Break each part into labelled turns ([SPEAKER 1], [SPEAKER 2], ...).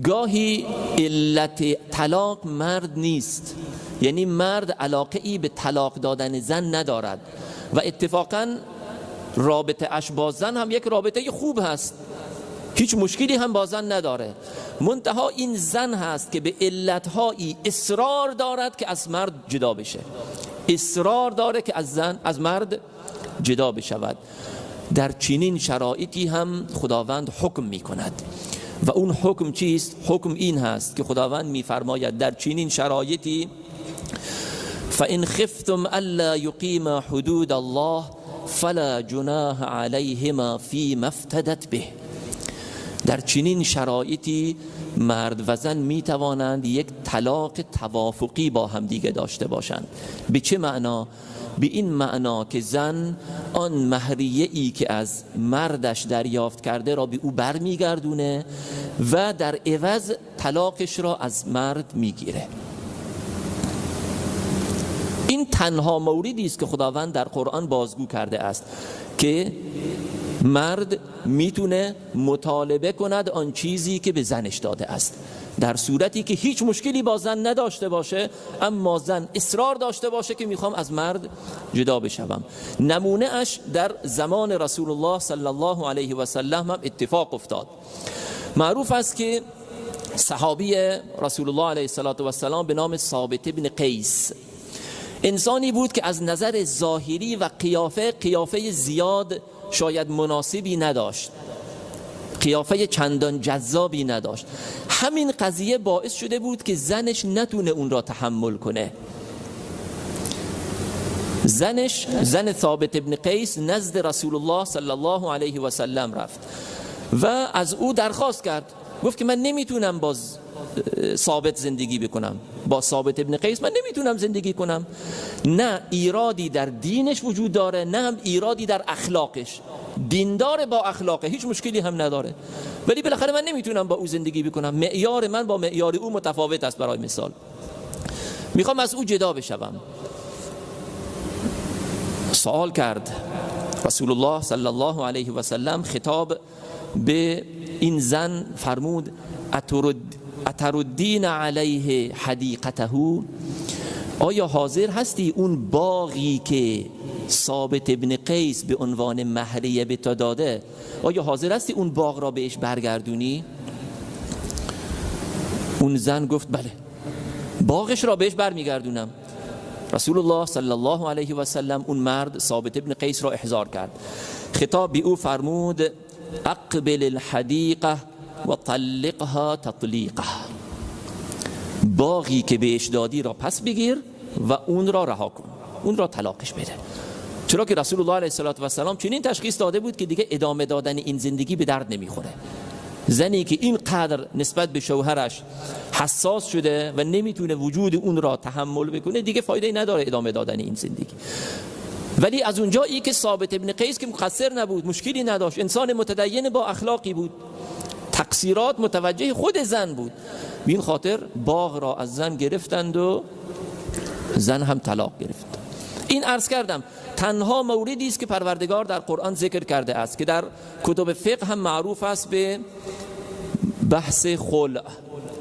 [SPEAKER 1] گاهی علت طلاق مرد نیست، یعنی مرد علاقه ای به طلاق دادن زن ندارد و اتفاقا رابطه اش با زن هم یک رابطه خوب هست، هیچ مشکلی هم با زن نداره، منتها این زن هست که به علتهایی اصرار دارد که از مرد جدا بشه، اصرار داره که از مرد جدا بشود. در چنین شرایطی هم خداوند حکم میکند و اون حکم چیست؟ حکم این هست که خداوند میفرماید در چنین شرایطی فإن خفتم ألا يقيما حدود الله فلا جناح علیهما فیما افتدت به. در چنین شرایطی مرد و زن می توانند یک طلاق توافقی با هم دیگه داشته باشند. به چه معنا؟ به این معنا که زن آن مهریه ای که از مردش دریافت کرده را به او برمیگردونه و در عوض طلاقش را از مرد میگیره. این تنها موردی است که خداوند در قرآن بازگو کرده است که مرد میتونه مطالبه کند آن چیزی که به زنش داده است، در صورتی که هیچ مشکلی با زن نداشته باشه، اما زن اصرار داشته باشه که میخوام از مرد جدا بشوم. نمونه اش در زمان رسول الله صلی الله علیه و سلم هم اتفاق افتاد. معروف است که صحابی رسول الله علیه السلام به نام ثابت بن قیس انسانی بود که از نظر ظاهری و قیافه زیاد شاید مناسبی نداشت، قیافه چندان جذابی نداشت. همین قضیه باعث شده بود که زنش نتونه اون را تحمل کنه. زن ثابت ابن قیس نزد رسول الله صلی الله علیه و سلم رفت و از او درخواست کرد، گفت که من نمیتونم با ثابت زندگی بکنم، با ثابت ابن قیس من نمیتونم زندگی کنم. نه ایرادی در دینش وجود داره، نه هم ایرادی در اخلاقش، دیندار با اخلاقه، هیچ مشکلی هم نداره، ولی بالاخره من نمیتونم با او زندگی بکنم، معیار من با معیار او متفاوت است. برای مثال میخوام از او جدا بشوم. سوال کرد رسول الله صلی الله علیه و سلم، خطاب به این زن فرمود اتردین علیه حدیقته، آیا حاضر هستی اون باغی که ثابت ابن قیس به عنوان مهریه به تو داده، آیا حاضر هستی اون باغ را بهش برگردونی؟ اون زن گفت بله، باغش را بهش برمیگردونم. رسول الله صلی الله علیه و سلم اون مرد ثابت ابن قیس را احضار کرد، خطاب به او فرمود اقبل الحدیقه و طلقها تطلیقه، باغی که بهش دادی را پس بگیر و اون را رها کن، اون را طلاقش بده. چرا که رسول الله علیه السلام چنین تشخیص داده بود که دیگه ادامه دادن این زندگی به درد نمیخوره. زنی که این قدر نسبت به شوهرش حساس شده و نمیتونه وجود اون را تحمل بکنه، دیگه فایده نداره ادامه دادن این زندگی. ولی از اونجایی که ثابت ابن قیس که مقصر نبود، مشکلی نداشت، انسان متدین با اخلاقی بود، تقصیرات متوجه خود زن بود، به این خاطر باغ را از زن گرفتند و زن هم طلاق گرفت. این عرض کردم تنها موردی است که پروردگار در قرآن ذکر کرده است که در کتب فقه هم معروف است به بحث خلع،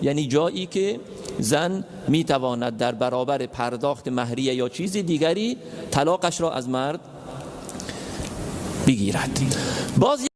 [SPEAKER 1] یعنی جایی که زن میتواند در برابر پرداخت مهریه یا چیز دیگری طلاقش را از مرد بگیرد. باز